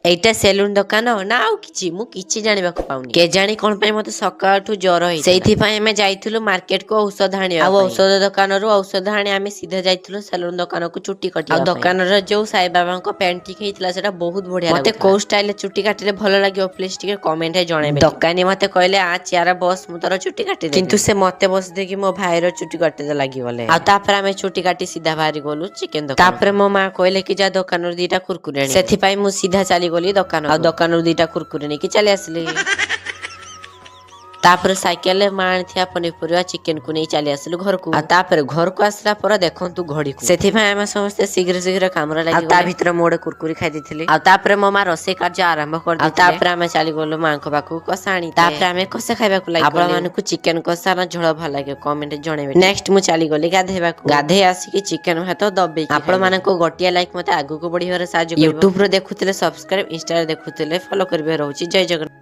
ଏଇଟା ସେଲୁନ ଦୋକାନ ନା ଆଉ କିଛି, ମୁଁ କିଛି ଜାଣିବାକୁ ପାଉନି। କେଜାଣି କଣ ପାଇଁ ମତେ ସକାଳଠୁ ଜ୍ୱର ହେଇଥିଲା। ସେଇଥିପାଇଁ ଆମେ ଯାଇଥିଲୁ ମାର୍କେଟ କୁ ଔଷଧ ଆଣିବା। ଆଉ ଔଷଧ ଦୋକାନରୁ ଔଷଧ ଆଣି ଆମେ ସିଧା ଯାଇଥିଲୁ ସେଲୁନ ଦୋକାନକୁ ଚୁଟି କାଟିବା। ଆଉ ଦୋକାନର ଯୋଉ ସାଇବାବାଙ୍କ ପେଣ୍ଟିଂ ହେଇଥିଲା, ସେଟା ବହୁତ ବଢିଆ। ମତେ କୋଉ ଷ୍ଟାଇଲରେ ଚୁଟି କାଟିଲେ ଭଲ ଲାଗିବ, ପ୍ଲିଜ ଟିକେ କମେଣ୍ଟ ରେ ଜଣେଇବେ। ଦୋକାନୀ ମତେ କହିଲେ, "ଆ ଚେୟାର ବସ୍, ମୁଁ ତୋର ଚୁଟି କାଟିଦେବି।" କିନ୍ତୁ ସେ ମତେ ବସି ଦେଇକି ମୋ ଭାଇର ଚୁଟି କାଟିତେ ଲାଗିଗଲେ। ଆଉ ତାପରେ ଆମେ ଚୁଟି କାଟି ସିଧା ବାହାରି ଗଲୁ ଚିକେନ ଦୋକାନ। ତାପରେ ମୋ ମା କହିଲେ କି ଯା, ଦୋକାନରୁ ଦିଟା କୁରକୁରି ଆଣି। ସେଥିପାଇଁ ମୁଁ ସିଧା ଚାଲିଗଲି ଦୋକାନ। ଆଉ ଦୋକାନରୁ ଦିଟା କୁରକୁରି ନେଇକି ଚାଲି ଆସିଲି। ତାପରେ ସାଇକେଲରେ ମା ଆଣିଥିବା ପନିପରିବା, ଚିକେନ କୁ ନେଇ ଚାଲି ଆସିଲୁ ଘରକୁ। ଆଉ ତାପରେ ଘରକୁ ଆସିଲା ପରେ ଦେଖନ୍ତୁ ଘଡିକୁ। ସେଥିପାଇଁ ଆମେ ସମସ୍ତେ ଶୀଘ୍ର ଶୀଘ୍ର କାମରେ ଲାଗି, ତା ଭିତରେ ମୁଁ ଗୋଟେ କୁରକୁରି ଖାଇ ଦେଇଥିଲି। ଆଉ ତାପରେ ମୋ ମା ରୋଷେଇ କାର୍ଯ୍ୟ ଆରମ୍ଭ କରିଦେଇଥିଲେ। ଆଉ ତାପରେ ଆମେ ଚାଲିଗଲୁ ମାଙ୍କ ପାଖକୁ କଷା ଆଣି। ତାପରେ ଆମେ କଷା ଖାଇବାକୁ ଲାଗି। ଆପଣ ମାନଙ୍କୁ ଚିକେନ କଷା ନା ଝୋଳ ଭଲ ଲାଗେ, କମେଣ୍ଟ ଜଣେଇବେ। ନେକ୍ସଟ ମୁଁ ଚାଲିଗଲି ଗାଧେଇବାକୁ। ଗାଧେଇ ଆସିକି ଚିକେନ ଭାତ ଦବେଇକି। ଆପଣ ମାନଙ୍କୁ ଗୋଟିଏ ଲାଇକ୍ ମତେ ଆଗକୁ ବଢିବାରେ ସାହାଯ୍ୟ। ୟୁଟ୍ୟୁବ ରେ ଦେଖୁଥିଲେ ସବସ୍କ୍ରାଇବ, ଇନଷ୍ଟାରେ ଦେଖୁଥିଲେ ଫଲୋ କରିବେ। ରହୁଛି, ଜୟ ଜଗନ୍ନାଥ।